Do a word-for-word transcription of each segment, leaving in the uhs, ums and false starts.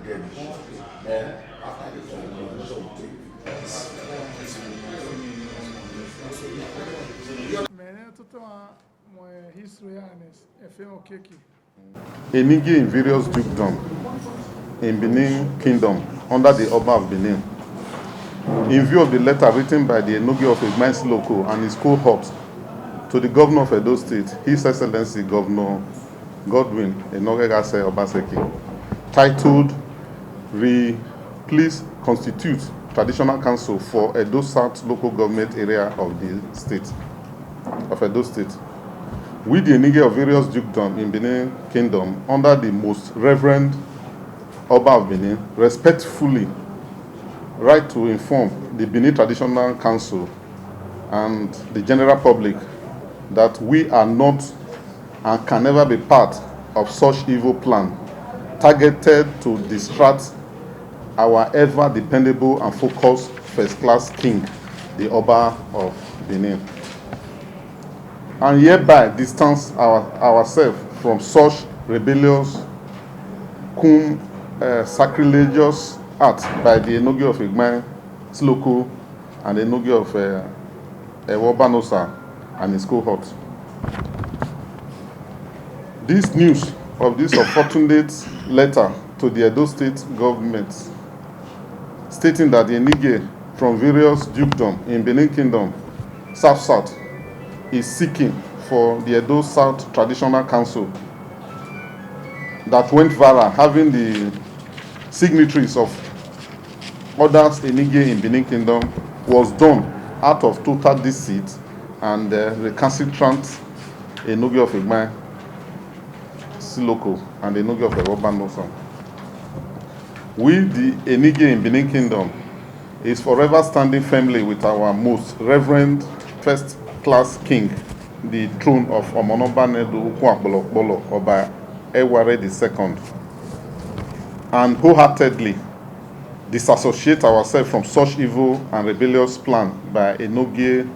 Mẹ ne tutu mu history and ẹfe okiekie. Enige in various dukedom in Benin Kingdom under the Oba of Benin. In view of the letter written by the Enige of Egbain Siloko and his cohort to the Governor of Edo State, His Excellency Governor Godwin Enoghegha Sir Obaseki, titled Re Please Constitute Traditional Council for Edo South Local Government Area of the State, of Edo State. We, the Enige of various dukedom in Benin Kingdom, under the Most Reverend Oba of Benin, respectfully write to inform the Benin Traditional Council and the general public that we are not and can never be part of such evil plan targeted to distract our ever dependable and focused first class king, the Oba of Benin, and hereby distance our, ourselves from such rebellious, cum, uh, sacrilegious act by the Enige of Egbain Siloko and the Enige of, uh, Ewo Banosa and his cohort. This news of this unfortunate letter to the Edo State government stating that the Enige from various dukedom in Benin Kingdom, South South, is seeking for the Edo South Traditional Council that went viral, having the signatories of others Enige in Benin Kingdom, was done out of total deceit and, uh, recalcitrant Enige of Egbain Siloko and Enige of Ewo Banosa. We, the Enige in Benin Kingdom, is forever standing firmly with our most reverend first class king, the throne of Omonọba ne do ukun akpọlọkpọlọ, Oba Eware the second, and wholeheartedly disassociate ourselves from such evil and rebellious plan by Enige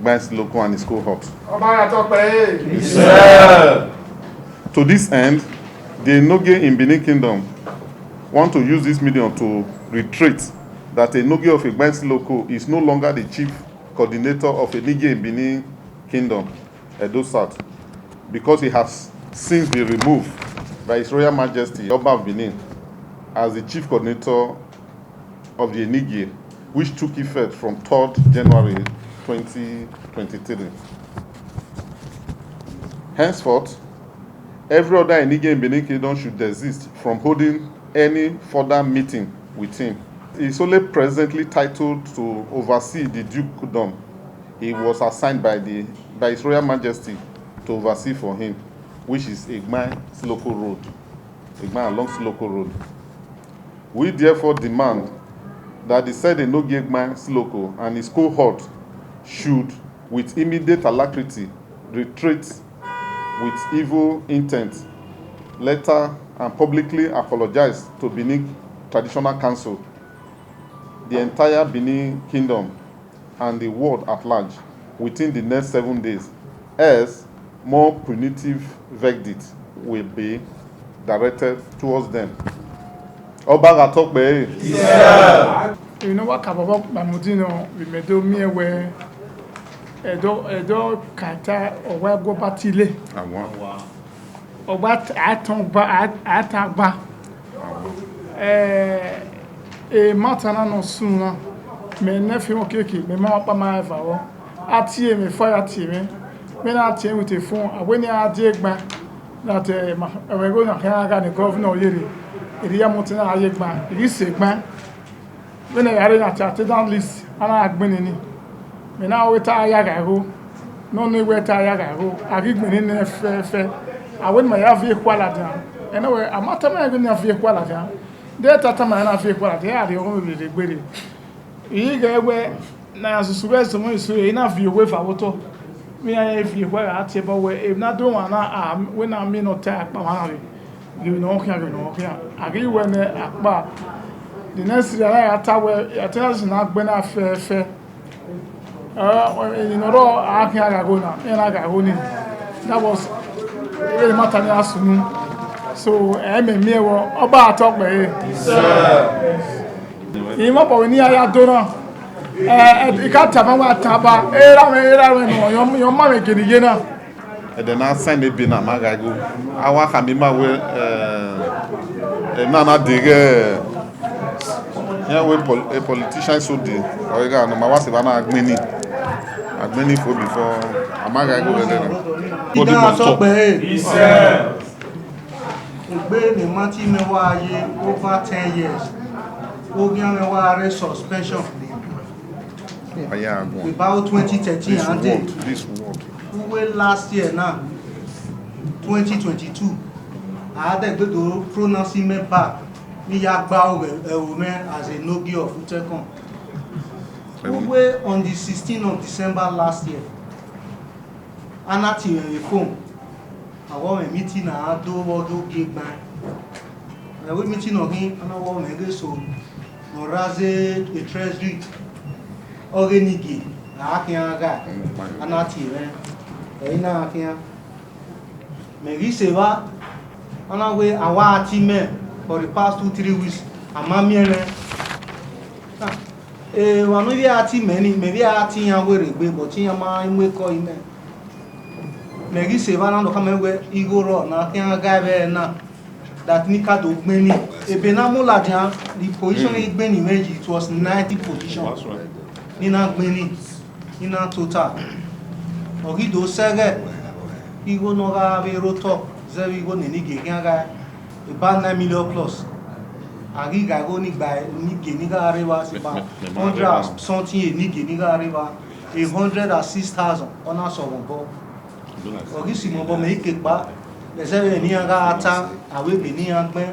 Egbain Siloko and his cohort. Ọba ya tọ pẹre. To this end, the Enige in Benin Kingdom want to use this medium to reiterate that Enige of Egbain Siloko is no longer the chief coordinator of Enige in Benin Kingdom, Edo South, because he has since been removed by His Royal Majesty Oba of Benin as the chief coordinator of the Enige, which took effect from third January twenty twenty-three. Henceforth, every other Enige in Benin Kingdom should desist from holding any further meeting with him. He is only presently titled to oversee the dukedom he was assigned by the, by His Royal Majesty to oversee for him, which is Egbain Siloko Road, Egbain along Siloko Road. We therefore demand that the said Enige Egbain Siloko and his cohort should, with immediate alacrity, retreat with evil intent, letter, and publicly apologize to Benin Traditional Council, the entire Benin Kingdom, and the world at large within the next seven days, else more punitive verdict will be directed towards them. Ọba gha tọ kpẹre. Emwi ne ọ wa ka vbe ọvbokhan kpamẹ odinọ vbe imẹ do miẹn wẹẹ, ẹdọ, ẹdọ kan ta ọ wa gu Ọba Tile. Awa. Ọba a tọn gba, a, a tan gba. Eh, emata na ne ọ sunu na, mẹ ne ẹfe mwẹ okiekie, mẹ ma wa kpa ma eva vbọ. A tie mwẹ, fo a ya tie mwẹ. Vbene a tie mwẹ with a phone, a wẹ ne a die gban, that, eh, ma, ẹmwẹ igho na khian gha ne governor ye rre, erriọ ya mu otọ na ye gban, I ghi sẹ gban. Vbene a ya rre na, attendance list, a na gbẹnnẹ ni. Mẹ na wẹ te a ya gha igho, ne ọ nọ wẹ te a ya gha igho, a ghi gbẹnnẹ nẹ fẹfẹ. A wẹ ne ma ya viọ ekhua ladian. Ẹna wẹ, a ma tama ẹre ne a viọ ekhua ladian. De ta tama ẹre na viọ ekhua ladian, a rhie ọghe mwẹ vbe rre egbe rre. I ghi ghẹ wẹ, ne a susu vbe ẹzọmọ eso, I na viọ owa eva vbe otọ. Vbe iran viọ ekhua gha tie ẹbọ wẹ, emwi na do wan na, a, wẹ na miẹn ne ọ ta akpa mwa na rre. Ghe ne ọ khian, ghe ne ọ khian. A ghi wẹ nẹ akpa. The next day, a na ya ta wẹ, attendance na gbẹnnẹ fẹfẹ. Emwi ne ọ rrọọ, a khian gha igho na, iran na gha igho ni. That was, vbene emata ni a sunu. So, ẹ mẹ miẹn vbọ, ọba atọ kpẹre. Imọbọ vbe ne iran ya do na, ẹ, ẹ, I ka tama wa taba, erha mwẹ, erha mwẹ nọ, yọ, yọ ma mwẹ gele ye na. Ẹdẹ na sẹn ebe na ma gha igho. A wa khama ima wẹẹ, eh, emwa na deghẹ iran wẹẹ pol-, eh, politician so de, ọ gha nọ, ma wa sẹ evba na gbẹn ni. A gbẹn ni fo before, a ma gha igho vbe ẹdẹ na. Idan atọ kpẹre. Egbe ne ma ti mẹ wa ye over ten years, oghian mwẹ wa rre suspension. Aya agbọn. About twenty thirteen, this and world, this world. Uwe last year na, twenty twenty-two, a dẹgbe do pronounce mẹ back, ne I ya gba ẹvbo mwẹ as a Enogie of Utẹkọn. Uwe on the sixteenth of December last year, a na tie mwẹ vbe phone. Avbe ọmwẹ meeting na do vbe ọghe ogie gban. Ẹvbo meeting nọ khin, a na wẹ ọmwẹ ghe so ne ọ rre aze e treasury, ọghe Enogie, a khian gha, a na tie mwẹ, ẹ i na khian. Mẹ ghi sẹ evba, a na wẹ a wa tie mẹ for the past two, three weeks, a ma miẹn mwẹ. Emwa ne ọ vbe a tie mẹ ni, mẹ vbe a tie iran werriegbe, but iran ma mu ekọ imẹ. Mẹ ghi sẹ evba na nọ khama wẹ igho rrọọ ne a khian gha vbe ẹre na, that ni ka do gbẹn ni. Ebe ne a mu ladian, the position ni gbẹn ni mwẹ yi, it was ninety position. That's right. Ni na gbẹn ni, ni na tota. Ọ ghi do sẹ ẹghẹ, igho ne ọ gha vbe rre otọ, zẹ vbe igho ne Enogie khian gha, about nine million plus. A ghi gha igho ni gba Enogie ni gha rre evba, sẹ ba, mẹ, mẹ, mẹ, hundred and something Enogie ni gha rre evba, a hundred and six thousand, ọ na sẹ ọmọ obọ. Ọ ghi sẹ ọmọ obọ, mẹ i ke kpa, ẹzẹ vbene iran gha ta, avbe ebe ne iran gbẹn.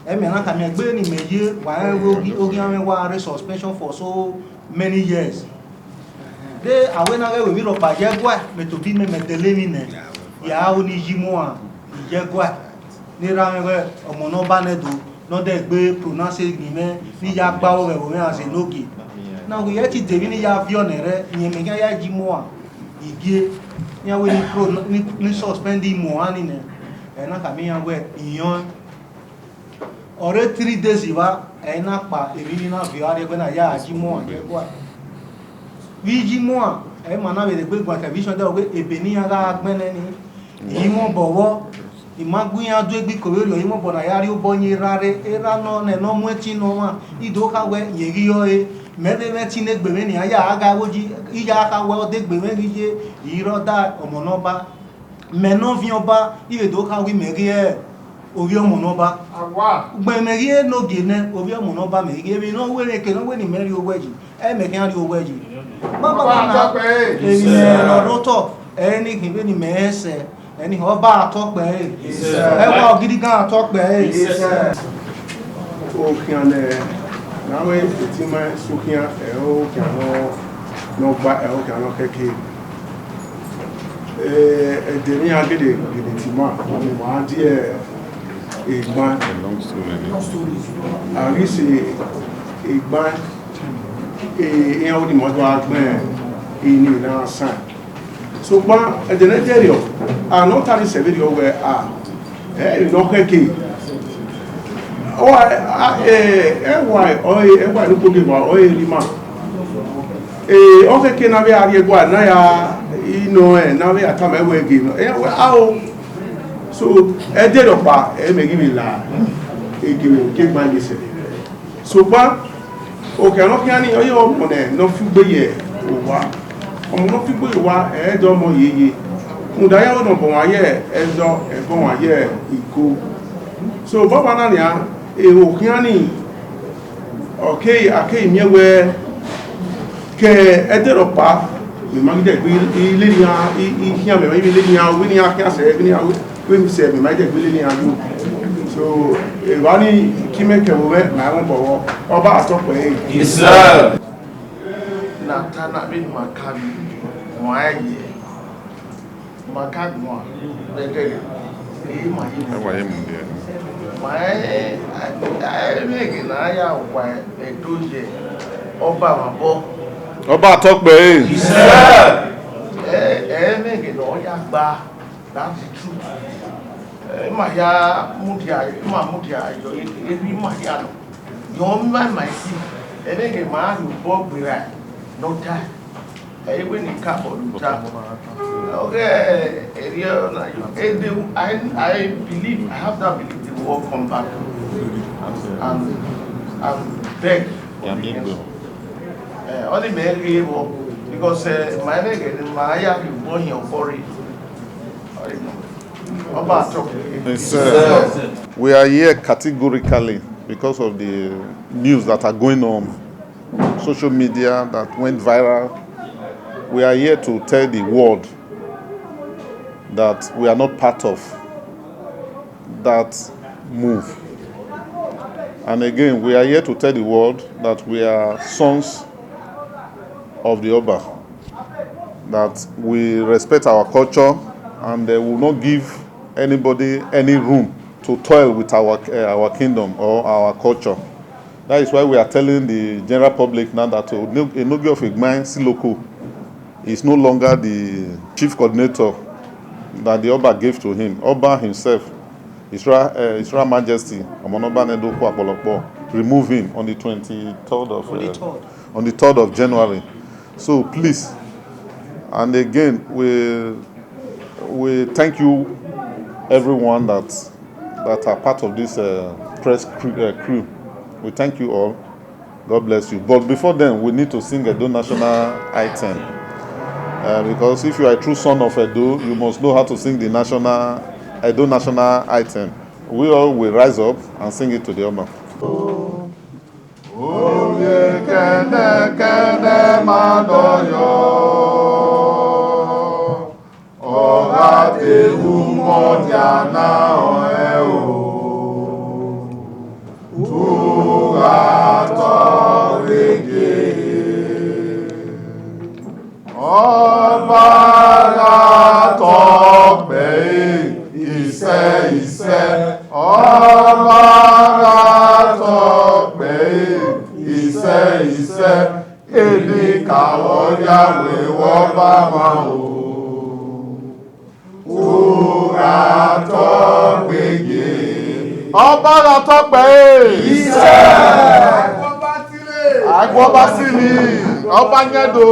Ẹ mẹ na khama egbe ne imẹ ye, wa rẹn wẹ oghi-, oghian mwẹ wa rre suspension for so many years. De a wẹ na ghẹ wẹ emwi rhọkpa ye ẹguae, mẹ tobọ imẹ, mẹ dẹlẹ emwi nẹ, ya aro ni yi mu a, I ye ẹguae. Ne erha mwẹ wẹ ọmọ ne Ọba nẹ do, ne ọ dẹgbe pronounce egbe mwẹ, ne I ya gba aro vbe ẹvbo mwẹ as Enogie. Na wẹ irẹn te de emwi ne I ya viọ nẹ rẹ, rẹn mẹ khian ya yi mu a, I gie, iran wẹ ni pro-, ni, ni suspend mu a ni nẹ, ẹ na khama iran wẹ I yọẹn. Ọ rre three days evba, ẹ i na kpa emwi ni na viọ, a rhie ẹguae na ya yi mu a ye ẹguae. Vbe I yi mu a, ẹ ma na vbe rhie egbe guan television, de ọ wẹ ebe ne iran gha gbẹn nẹ ni. I mwẹ obọ vbọ, I ma gu iran du egbe ikovberriọ, I mwẹ obọ na ya rhie obọ yin erha rre, erha nọ nẹ ne ọ mu ẹtin ne ọmwa, I do kha wẹ, rẹn ghi ọre, mẹ vbe mwẹ ẹtin ne egbe mwẹ nian, ya gha ghae vbe oji, I ya kha wẹ ọ degbe mwẹ ghi ye, I rre ọda ọmọ ne Ọba. Mẹ ne ọviẹn Ọba, I vbe do kha wẹ imẹ ghi re ovbi ọmọ ne Ọba. Ugbẹn mẹ ghi re Enogie nẹ, ovbi ọmọ ne Ọba mẹ ghi re, emwi ne ọ wẹ, emwi eke ne ọ wẹ ne imẹ rrie owẹ yi, ẹ mẹ khian rrie owẹ yi. Baba na, emwi ne ọ rre otọ, ẹ i ni khin vbene imẹ rẹn sẹ, ẹ i ni khin, Ọba atọ kpẹre. Ẹwa Ogidigan atọ kpẹre. Okhian ne, ne avbe etima sẹ okhian, ẹ i re okhian nọ, ne ọ gba, ẹ i re okhian ne ọ kẹke. Eh, ẹdẹ ne iran gele, gele tie ima, ma die egban. A ghi sẹ egban, eh, iran ọnii ma do gha gbẹn ini na san. Sokpan ẹdẹ ne ẹdẹrriọ, a nọ ta ni sẹ vberriọ wẹ a, ẹ, emwi ne ọ khẹke. Ọ, a, ẹ, ẹwae, ọre, ẹwae ne ukpogiewa, ọre erha ima. Ee, ọ khẹke ne avbe a rhie ẹguae ne a ya nọ rẹn, ne avbe a tama ẹwae gie nọ. Ẹ wẹ, ao. So, ẹdẹrriọ ọkpa, ẹ mẹ ghi vbe la, ege vbe ogie gban ye sẹ. Sokpan, okhian ne ọ khian nii, ọ yẹ ọmọ ne, ne ọ fi ugbe ye owa. Ọmọ ne ọ fi ugbe ye owa, ẹ i dọ ọmọ yeye. Rhunmwuda iran wẹ ne ọ bọ wan ye ẹzọ, ẹ bọ wan ye iko. So, vbe ọmwa na nian, ẹ, okhian nii, ọ ke, a ke miẹn wẹẹ, ke ẹdẹrriọ ọkpa, mẹ ma ghi dẹgbe lele iran, i, i khian mẹ, ma ghi lele iran, vbene iran khian sẹ, vbene iran, vbene sẹ, mẹ ma ghi dẹgbe lele iran yo. So, evba ni ke imẹ ke ẹvbo mwẹ, ma mwẹ obọ vbọ, Ọba atọ kpẹre. Israel. Ne a ta na vbene ima ka vbe guan ye, ima ka guan vbe ẹdẹrriọ, ẹ i ma ye. Ẹ wa ye mu diẹ. Ma ẹ, ẹ, ẹ, ẹmwẹ ghe ne a ya wa Ẹdo ye Ọba mwẹ obọ. Ọba atọ kpẹre. Ẹ, ẹ, ẹmwẹ ghe ne ọ ya gba, that's the truth. Ẹ, ima hia mudia, ima mudia yọ, eri ima hia nọ. Yọ ma ma isi, ẹmwẹ ghe ma rhie obọ gbe ra, nọ ta. Ẹ, wẹ ne I ka bọ lu ta. Okay, ẹ, eri ọ na yọ. Ẹ, the, I, I believe, I have that belief they will all come back and, and, and beg for the council. Ẹ, ọ ni mẹ ghe vbọ, because, ẹ, ma nẹ ghe ne ma ya rhie obọ hin ọkpọ rre. Ọ rre nọ. Ọba Atọpẹ. Yes, sir. We are here categorically because of the news that are going on, social media that went viral. We are here to tell the world that we are not part of that move. And again, we are here to tell the world that we are sons of the Oba, that we respect our culture, and, uh, we will not give anybody any room to toil with our, uh, our kingdom or our culture. That is why we are telling the general public now that Enogie of Egbain Siloko is no longer the chief coordinator that the Oba gave to him. Oba himself, His Royal, uh, His Royal Majesty Ọmọnọba ne do khuẹ kpọlọkpọ, remove him on the twenty-third of, uh, on the third of January. So please, and again, we we thank you, everyone that that are part of this, uh, press crew, uh, crew. We thank you all. God bless you. But before then, we need to sing Edo national item. Uh, because if you are a true son of Edo, you must know how to sing the national, Edo national item. We all will rise up and sing it to the Oba. Ovbi kẹnẹkẹnẹ ma dọyọ, ọ gha te ru mọ dia na ọnrẹn o, u gha tọ vbe gie. Ọba gha tọ kpẹre, isẹ isẹ, Ọba gha tọ kpẹre, isẹ isẹ, eni ka vbe ọ ya wẹ vbe Ọba mwa o. U gha tọ gbe ye. Ọba gha tọ kpẹre. Isẹ. Agbọba sini, Ọba yẹn do.